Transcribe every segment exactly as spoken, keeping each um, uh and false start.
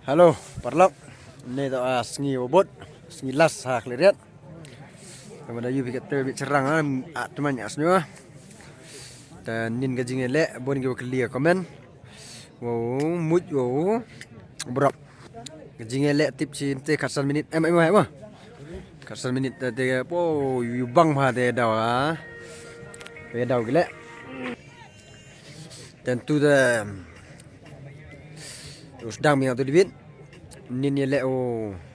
Hello, paralok. Ni to a sngi wa bot, sngi last ha Khliehriat. Ka ma da yu bi ka te bi cherang a, a tman ya sngi wa. Ta nin ka jingeh le, bon ki wa kylli comment. Wow, muj wow, brok. Ka jingeh le tip chi te khatsan minit, em, em, em, em. Khatsan minit te, te, po, yu bang ha te daw, ha. Te daw ki le. Tentu te, u sdang mi tu dibit. Nin ya le u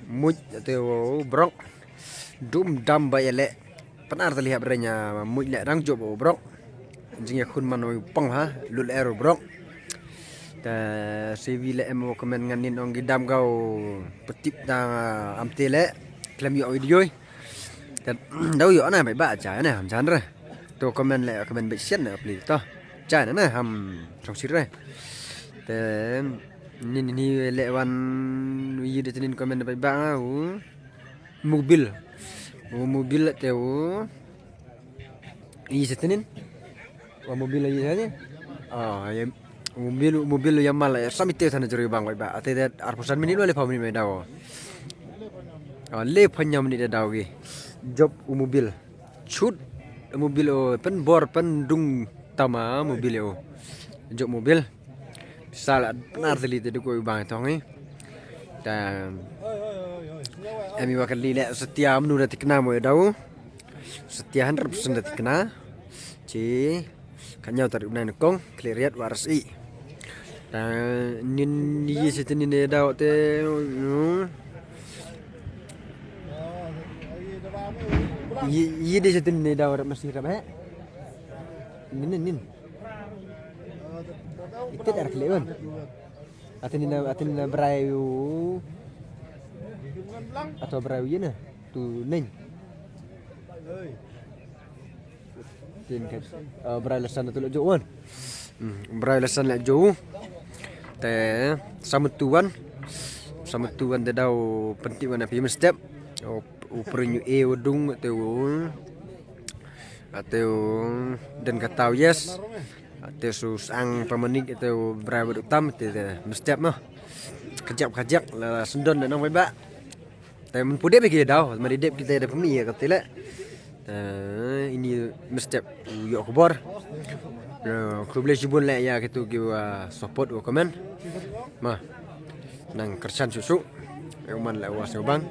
muj te u brok. Dum dam ba ya le. Pnar te lihap renya muj le dang jop u brok. Jingeh khun man u pang ha, lut er u brok. Te C V le em u comment ngan nin ong ki dam gau petip dang, ah, am te le. Klem yo video. Te daw yo na bai ba cha na ham chan re. To comment le comment bai sian na pli to. Cha na na ham chong sir re. Te nin ni le wan yi de nin comment bai ba u. Mobil. U mobil te u. Yi se tenin. Wa mobil yi se tenin. Ah, ya, mobil, mobil ya mal, ya, sami te sana jeri bang, ba, ate de arphusan minit wa le pha minit mai daw. Ah, le pha nyam minit daw gi. Jop u mobil. Chut, mobil o, pen bor, pen dung tama, mobil o. Jop mobil. Sal pnar te li te du ko bang tong i. Ta, em i wa kylli le Setia mnu da tikna mo daw. Setia hundred percent da tikna. Chi, kanyau tarik nai nukong, Khliehriat wa R S I. Ta, nin yi se tenin ne daw te, mm. Yi, yi de se tenin ne daw rap masi rap he. Nin, nin, nin. Itit ar kle un. Atin na, atin na brai u. Ato brai u yena. Tu neng. Tin ke, ah, brai lesan tu le jo un. Hmm, brai lesan le jo. Te, samutuan. Samutuan te daw penting wan api mestep. O, u perinyu e u dung te u. Ate u den ka tau yes. Ate su sang pamanik ate u brai bad utam te, te mestep mo. Kajak, kajak, la, la sendon na nong bai ba. Te men pu dep ki daw, ma di dep kita da pemi ya kate le. Eh, ini mestep u yo khubor. Eh, khublei chibun le ya kitu ki wa support wa comment. Ma. Nang kerchan susu. E uman le wa se bang.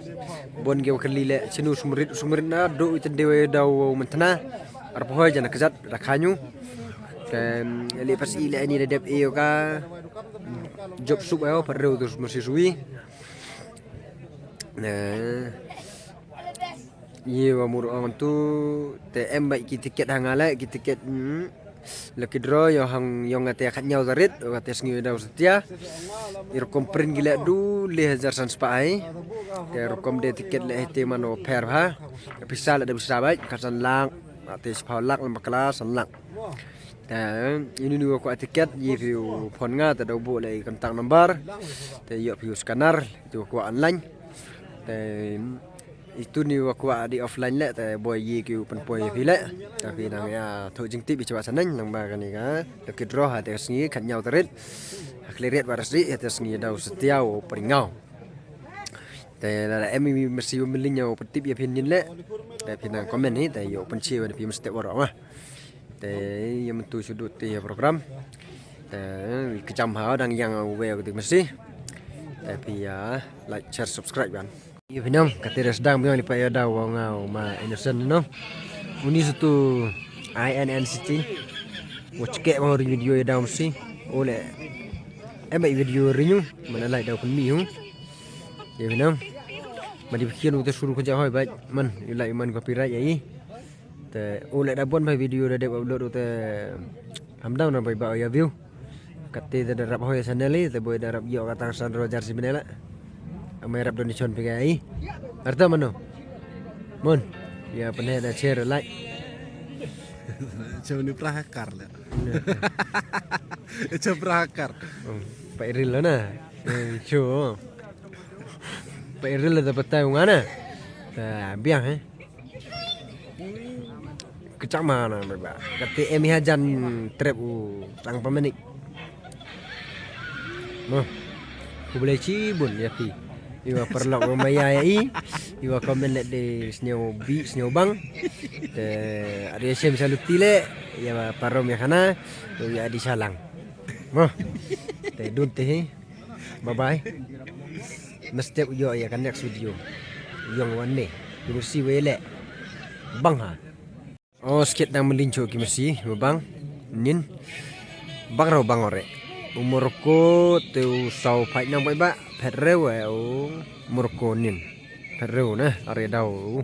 Bon ge wa kylli le chinu sumrit, sumrit na du iten dewe daw mentna. Arpohoi jana kejat da khanyu. Te le pas i le ni da dep e ka. Jop sup ayo pat reu tu masi sui. Ne. Ye wa mur ong tu te em bai ki tiket hanga le ki tiket, hmm. Lucky draw yo hang yong ate khat nyaw tarit, ate sngi daw Setia. I rukom print gila du le hajar san spa ai. Te rukom de tiket le hete mano pher ha. Pisa le da pisa bai, khat san lak, ate spa lak, lamba kala san lak. Te ini ni wa ko tiket, ye phi phone nga, te da bu le contact number. Te yo phi scanner, tu ko online. Te itu ni wa kwah di offline le, te boi ye ki u pynpoi phi le. Te phi nang ya tho jingtip i chwa saneng, nang ba kani ka, lucky draw ha te sngi khat nyaw tarit. Ha Khliehriat wa R S I, ha te sngi daw Setia u pringau. Te la la em i masi u miling ya u pyntip ya phi nin le. Te phi nang comment hi, te yo pynchi wa phi mesti waro ma. Te ya mentu sudut te ya program. Te kejam ha dang yang u we u masi. Te phi ya like, share, subscribe ban. Ye phi nong, kate da sdang biang li pa ya daw wa nga u ma Innocent nong. Uni sutu I N N C T. Wa cheke wa ri video ya daw masi. Ole. Em bai video ri nyu, mana lai daw kun mi hu. Ye phi nong. Ma di phi khian u te suru ko ja hoi bai. Man, yu lai man copyright ya i. Te, u le da bon bai video da dep upload u te ham dang na bai ba ya view. Kate te da rap hoi channel i, te boi da rap yo ka tang san rojar si bine la. Amai rap donation pika i. Arta mano? Mon. Ya, pene da share, like. Cuma ni prahakar le. Cuma prahakar. Oh, pa iril na. Eh, chu. Pa iril da patai ungana. Ta biang, eh. Kecak mana, ba. Kate em i hajan trep u sang pamanik. Mo. Khublei chibun ya phi iwa paralok wa maya ya i, iwa comment le de sñiaw bih sñiaw bang. Te, ada ya chem sa luti le, ya parom ya khana, ya di salang. Mo. Te dun te hi. Bye bye. Mesti u yoh ya ka next video. Yong wan ne. Ki masi we le. Bang ha. O, skit dang mlin cho ki masi, bang. Nin. Bang rau bang ore. U Morocco te u sau phai nang bai ba. Phet reu e u Morocco nin. Phet reu na, are dau.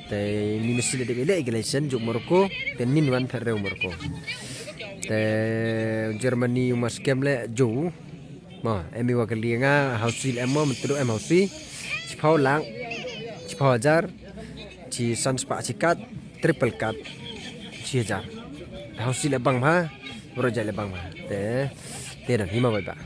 Te ni masi le de le ki license juk Morocco, te nin wan phet reu Morocco. Te Germany u mas kem le jo. Ma, em i wa ka lienga, hausi le em mo, mentu em hausi. Chipau lang, chipau hajar, chi san spa chi kat, triple kat, chi hajar. Hausi le bang ma, bro jai le bang ma. Te, te dan, hima bai ba.